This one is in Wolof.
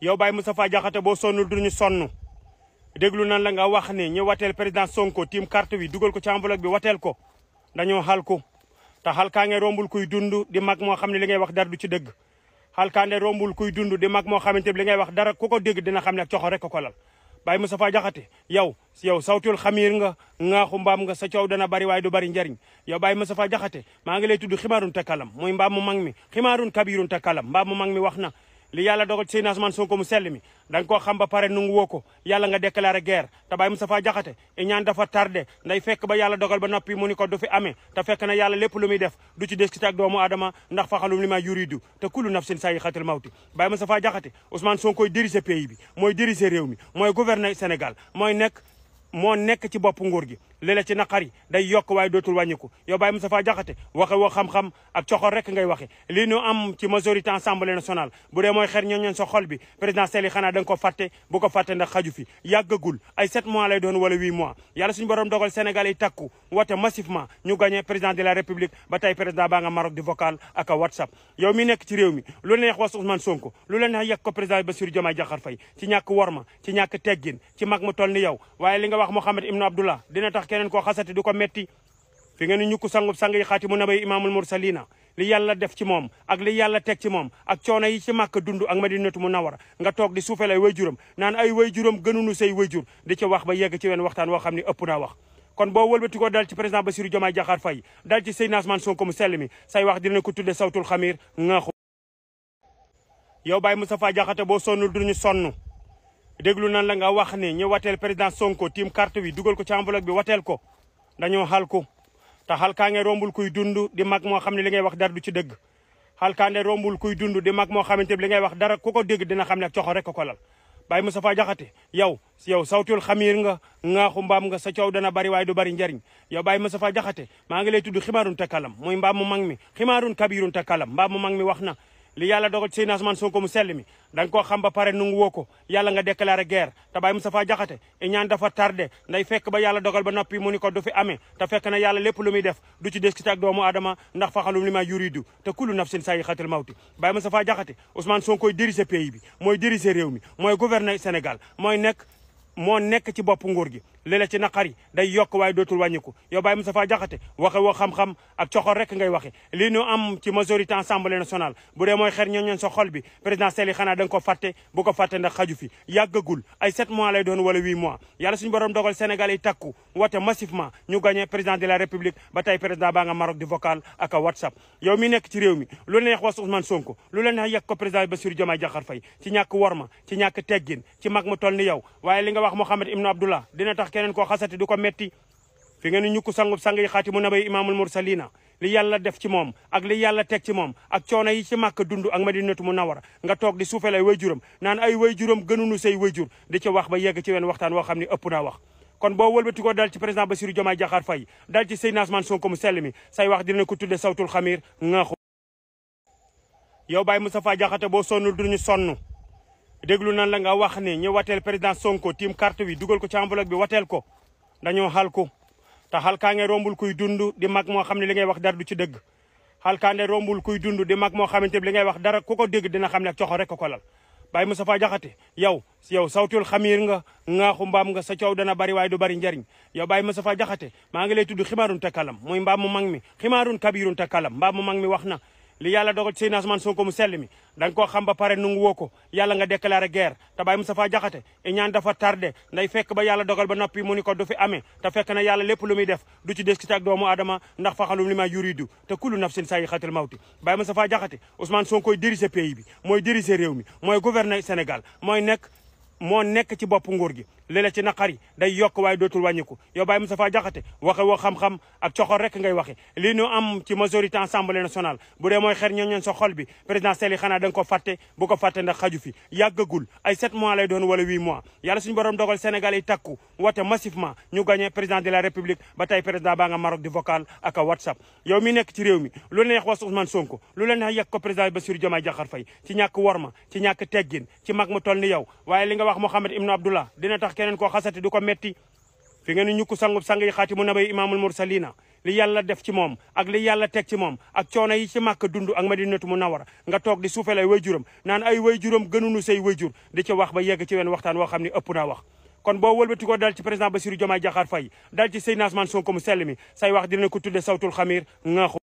yow Baye Moustapha Diakhaté boo sonnul duñu sonn déglu nan la nga wax ne ñu wateel président Sonko tiim carte wi dugal ko ci enveloppe bi wateel ko dañoo xalku te xalkaange rombul kuy dund di mag moo xam ne li ngay wax dara du ci dëgg xalkaange rombul kuy dund di mag moo xamante li ngay wax dara ku ko dégg dina xam ne ak coxo rek ko lal Baye Moustapha Diakhaté yow sawtul xamiir nga ŋaaxu mbaam nga sa coow dana bari waaye du bari njariñ yow Baye Moustapha Diakhaté maa ngi lay tudd ximaarun te kalam muy mbaam mu mag mi ximaarun kabirun te kalam mbaam mu mag mi wax na li yàlla dogal ci Seydina Ousmane Sonko mu sell mi da nga koo xam ba pare nungu woo ko yàlla nga déclaré guerre te Baye Moustapha Diakhaté ñaan dafa tardé nday fekk ba yàlla dogal ba noppi mu ni ko du fi amee te fekk na yàlla lépp lu muy def du ci discuter ak doomu aadama ndax faxalum li ma yuridu te kullu nafsin sayiqatul mawti Baye Moustapha Diakhaté Ousmane Sonko diriger pays bi mooy diriger réew mi mooy gouverner Sénégal moo nekk ci bopp nguur gi léeg-la ci naqari day yokk waaye dootul wàññiku yow Baye Moustapha Diakhaté waxe woo xam-xam ak coxor rek ngay waxe lii ñu am ci majorité assemblée nationale bu dee mooy xer ñooñoon sa xol bi présidentielle yi xanaa da nga ko fàtte bu ko fàtte ndax xaju fi yàggagul ay 7 mois lay doon wala 8 mois yàlla suñu borom dogal Sénégal yi takku wote massivement ñu gagné président de la république ba tey président baa nga Maroc di vocal ak a WhatsApp yow mi nekk ci réew mi lu neex was Ousmane Sonko lu la neex yegg ko président Bassirou Diomaye Diakhar Faye ci ñàkk worma ci ñàkk teggin ci mag mu toll ni yow waaye li nga wax Mohamed Ibn Abdullah dina tax keneen koo xasati du ko metti fi ngeen ñukku sangub sang yi xaatimu nabay imaamul mursalina li yàlla def ci moom ak li yàlla teg ci moom ak coono yi ci màkk dund ak madinatu munawara nga toog di suufeel ay wayjuram naan ay wayjuram gënunu say wayjur di ci wax ba yegg ci wenn waxtaan woo xam ne ëpp naa wax kon boo wëlbati ko dal ci président Bassirou Diomaye Diakhar Faye dal ci Seydina Ousmane Sonko mu sell mi say wax dina ko tudde sawtul xamir ŋaaxu yow Baye Moustapha Diakhaté boo sonnul duñu sonn déglu nan la nga wax ne ñu wateel président Sonko tiim carte wi dugal ko ci enveloppe bi wateel ko dañoo xalku te xalkaange rombul kuy dund di mag moo xam ne li ngay wax dara du ci dëgg xalkaange rombul kuy dund di mag moo xamante li ngay wax dara ku ko dégg dina xam ne ak coxo rek ko lal Baye Moustapha Diakhaté yow sawtul xamiir nga ŋaaxu mbaam nga sa coow dana bari waaye du bari njariñ yow Baye Moustapha Diakhaté maa ngi lay tudd ximaarun te kalam muy mbaam mu mag mi ximaarun kabirun te kalam mbaam mu mag mi wax na li yàlla dogal ci Seydina Ousmane Sonko mu sell mi da nga koo xam ba pare nungu woo ko yàlla nga déclaré guerre te Baye Moustapha Diakhaté ñaan dafa tardé nday fekk ba yàlla dogal ba noppi mu ni ko du fi amee te fekk na yàlla lépp lu muy def du ci discuter ak doomu aadama ndax faxalum li ma yuridu te kullu nafsin sayiqatul mawti Baye Moustapha Diakhaté Ousmane Sonko diriger pays bi mooy diriger réew mi mooy gouverner Sénégal moo nekk ci bopp nguur gi léeg-la ci naqari day yokk waaye dootul wàññiku yow Baye Moustapha Diakhaté waxe woo xam-xam ak coxor rek ngay waxe lii ñu am ci majorité assemblée nationale bu dee mooy xer ñooñoon sa xol bi présidentielle yi xanaa da nga ko fàtte bu ko fàtte ndax xaju fi yàggagul ay 7 mois lay doon wala 8 mois yàlla suñu borom dogal Sénégal yi takku wote massivement ñu gagné président de la république ba tey président baa nga Maroc di vocal ak a WhatsApp yow mi nekk ci réew mi lu neex was Ousmane Sonko lu la neex yegg ko président Bassirou Diomaye Diakhar Faye ci ñàkk worma ci ñàkk teggin ci mag mu toll ni yow waaye li nga wax Mohamed Ibn Abdullah dina tax keneen koo xasati du ko metti fi ngeen ñukku sangub sang yi xaatimu nabay imaamul mursalina li yàlla def ci moom ak li yàlla teg ci moom ak coono yi ci màkk dund ak madinatu munawara nga toog di suufeel ay wayjuram naan ay wayjuram gënunu say wayjur di ci wax ba yegg ci wenn waxtaan woo xam ne ëpp naa wax kon boo wëlbati ko dal ci président Bassirou Diomaye Diakhar Faye dal ci Seydina Ousmane Sonko mu sell mi say wax dina ko tudde sawtul xamir ŋaaxu yow Baye Moustapha Diakhaté boo sonnul duñu sonn déglu nan la nga wax ne ñu wateel président Sonko tiim carte wi dugal ko ci enveloppe bi wateel ko dañoo xalku te xalkaange rombul kuy dund di mag moo xam ne li ngay wax dara du ci dëgg xalkaange rombul kuy dund di mag moo xamante li ngay wax dara ku ko dégg dina xam ne ak coxo rek ko lal Baye Moustapha Diakhaté yow sawtul xamiir nga ŋaaxu mbaam nga sa coow dana bari waaye du bari njariñ yow Baye Moustapha Diakhaté maa ngi lay tudd ximaarun te kalam muy mbaam mu mag mi ximaarun kabirun te kalam mbaam mu mag mi wax na li yàlla dogal ci Seydina Ousmane Sonko mu sell mi da nga koo xam ba pare nungu woo ko yàlla nga déclaré guerre te Baye Moustapha Diakhaté ñaan dafa tardé nday fekk ba yàlla dogal ba noppi mu ni ko du fi amee te fekk na yàlla lépp lu muy def du ci discuter ak doomu aadama ndax faxalum li ma yuridu te kullu nafsin sayiqatul mawti Baye Moustapha Diakhaté Ousmane Sonko diriger pays bi mooy diriger réew mi mooy gouverner Sénégal moo nekk ci bopp nguur gi léeg-la ci naqari day yokk waaye dootul wàññiku yow Baye Moustapha Diakhaté waxe woo xam-xam ak coxor rek ngay waxe lii ñu am ci majorité assemblée nationale bu dee mooy xer ñooñoon sa xol bi présidentielle yi xanaa da nga ko fàtte bu ko fàtte ndax xaju fi yàggagul ay 7 mois lay doon wala 8 mois yàlla suñu borom dogal Sénégal yi takku wote massivement ñu gagné président de la république ba tey président baa nga Maroc di vocal ak a WhatsApp yow mi nekk ci réew mi lu neex was Ousmane Sonko lu la neex yegg ko président Bassirou Diomaye Diakhar Faye ci ñàkk worma ci ñàkk teggin ci mag mu toll ni yow waaye li nga wax Mohamed Ibn Abdullah dina tax keneen koo xasati du ko metti fi ngeen ñukku sangub sang yi xaatimu nabay imaamul mursalina li yàlla def ci moom ak li yàlla teg ci moom ak coono yi ci màkk dund ak Madinatu Munawwara nga toog di suufeel ay wayjuram naan ay wayjuram gënuñu say wayjur di ci wax ba yegg ci wenn waxtaan woo xam ne ëpp naa wax kon boo wëlbati ko dal ci président Bassirou Diomaye Diakhar Faye dal ci Seydina Ousmane Sonko mu sell mi say wax dina ko tudde sawtul xamir ŋaaxu